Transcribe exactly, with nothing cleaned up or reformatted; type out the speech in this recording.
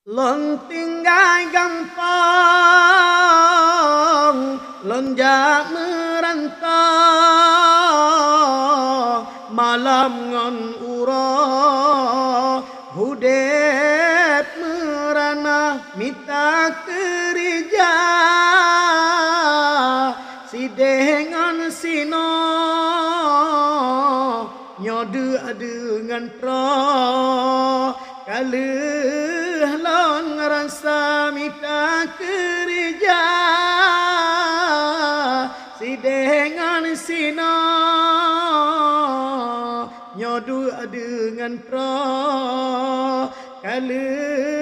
Lôn tinggai gampông, lôn jak meurantoe, malam ngon uroe udeb meurana mita keurija. Sideh ngon sinoe nyoe deuh adeungon troe, ka lheueh lôn rasa mita keurija. Sideh ngon sinoe nyoe deuh adeungon troe, ka lheueh